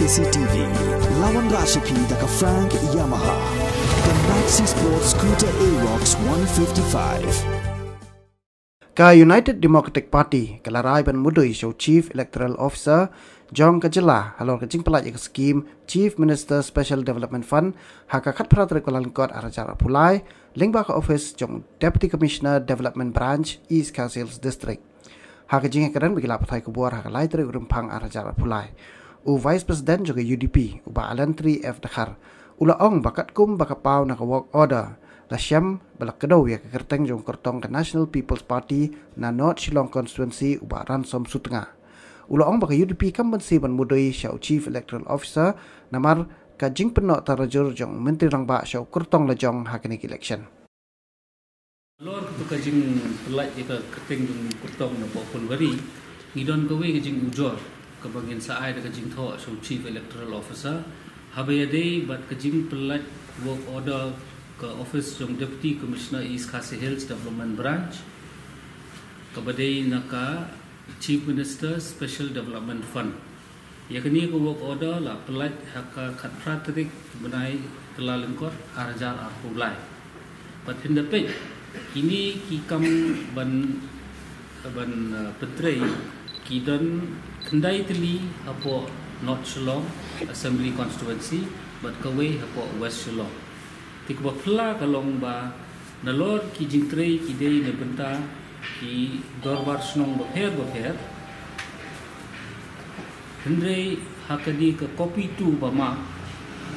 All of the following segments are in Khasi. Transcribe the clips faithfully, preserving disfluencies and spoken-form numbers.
C T V, lawan Rashipi da ka Frank Yamaha. The Maxi Sport Scooter Aerox one fifty-five. Ka United Democratic Party ka la rai ban mudui sha u Chief Electoral Officer jong ka jylla halor ka jingpyllait ïa ka skim Chief Minister Special Development Fund ha ka khatphra tarik Kyllalyngkot arhajar arphew lai, lyngba ka office jong Deputy Commissioner Development Branch, East Khasi Hills District. Ha ka jingïakren bad ki lad pathai khubor ha ka lai tarik Rymphang arhajar arphew lai, u Vice President jong ka U D P, u Bah Allantry F Dkhar, u la ong ba katkum ba ka paw na ka work order la shem ba la kdew ïa ka kyrteng jong u kyrtong ka National People's Party na North Shillong Constituency, u Bah Ransom Sutnga. U la ong ba ka U D P kam banse ban mudui sha u Chief Electoral Officer namar ka jingpynnoh tarajur jong u Myntri Rangbah sha u kyrtong la jong ha kane ka election. Halor kata ka jingpyllait ïa ka kyrteng jong u kyrtong na Bah Phulbari, ngi don kawei ka jingujor kaba ngin sa ai da ka jingthoh sha u Chief Electoral Officer haba ïadei bad ka jingpyllait work order ka office jong Deputy Commissioner East Khasi Hills Development Branch, kaba dei na ka Chief Minister Special Development Fund. Ïa kane ka work order la pyllait ha ka khatphra tarik bnai Kyllalyngkot arhajar arphew lai. Bad phin da peit, kine ki kam ban, ban, uh, pyntrei ki don khyndai tylli hapoh North Shillong Assembly Constituency bad kawei hapoh West Shillong. Te kaba phylla ka long ba nalor ki jingtrei ki dei na bynta ki dorbar shnong bapher bapher. Hynrei ha kane ka copy two ba mark,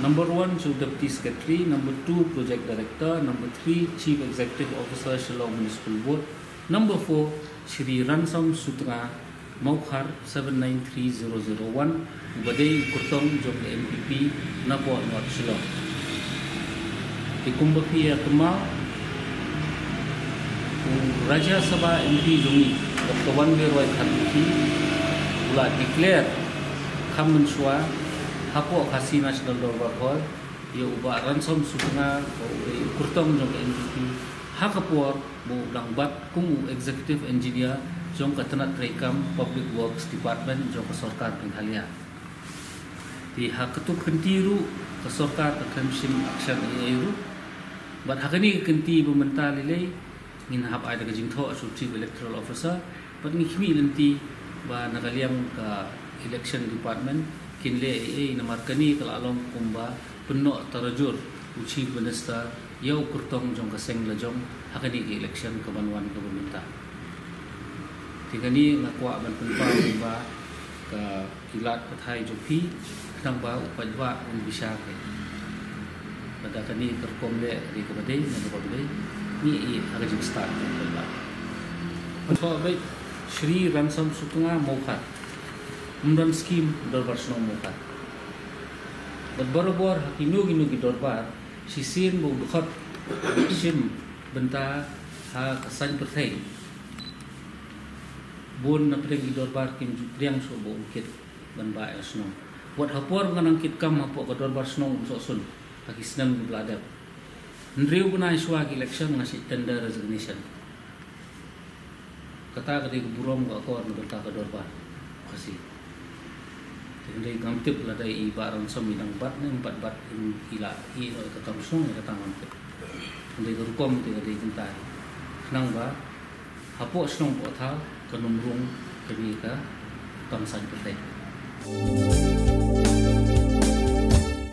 number one sha u Deputy Secretary, number two Project Director, number three Chief Executive Officer Shillong Municipal Board, number four Shri Ransom Sutnga, Mawkhar seven nine three zero zero one, uba dei u kyrtong jong ka N P P napoh North Shillong. Te kumba phi ïa kynmaw, u Rajya Sabha M P jong ngi, Doctor Wanbirwai Kharkhothi, u la declare kham mynshuwa hapoh Khasi National Dorbar Hall ïa u Bah Ransom Sutnga ba u dei u kyrtong jong ka N P P ha ka por ba u dang bat kum u Executive Engineer jong ka tnat treikam Public Works Department jong ka sorkar Meghalaya. Te ha katto ka kynti ruh ka sorkar ka khlem shim action ei ei ruh. Bad ha kane ka kynti ba mynta lei lei ngin hap ai da ka jingthoh sha u Chief Electoral Officer, bad ngi khmih lynti ba na ka liang ka Election Department kin leh ei ei, namar kane ka la long kumba pynnoh tarajur u Chief Minister ïa u kyrtong jong ka seng lajong ha kane ka election kaban wan kaba mynta. Te kane nga kwah ban pynpaw kumba ka ki lad pathai jong phi, khnang ba u paidbah un bishar. Lada kane ka rukom leh ka dei kaba dei ne kaba ym dei, ngi ïa ha ka jingstad ka paidbah. Pynpaw bad Shri Ransom Sutnga Mawkhar, ym don skim dorbar shnong Mawkhar. Bad barabor ha kino kino ki dorbar, shisien ba u dkhot shim bynta ha ka saiñ pyrthei, bun na pdeng ki dorbar kim ju pdiang shuh ba u kit ban bah ïa shnong. Wat ha por nga nang kit kam hapoh ka dorbar shnong Umsohsun ha ki snem kiba la dep. Hynriew bnai shuwa ki election nga shah tender resignation. Kata ka dei ka burom ka akor na bynta ka dorbar Khasi. Te hynrei ngam tip lada i Bah Ransom i dang bat ne ym bat, bat i la ïeh noh ïa ka kam shnong ne kata ngam tip. Hynrei ka rukom te ka dei kumta. Khnang ba hapoh shnong hapoh thaw kan ym rung kane ka kam saiñ pyrthei.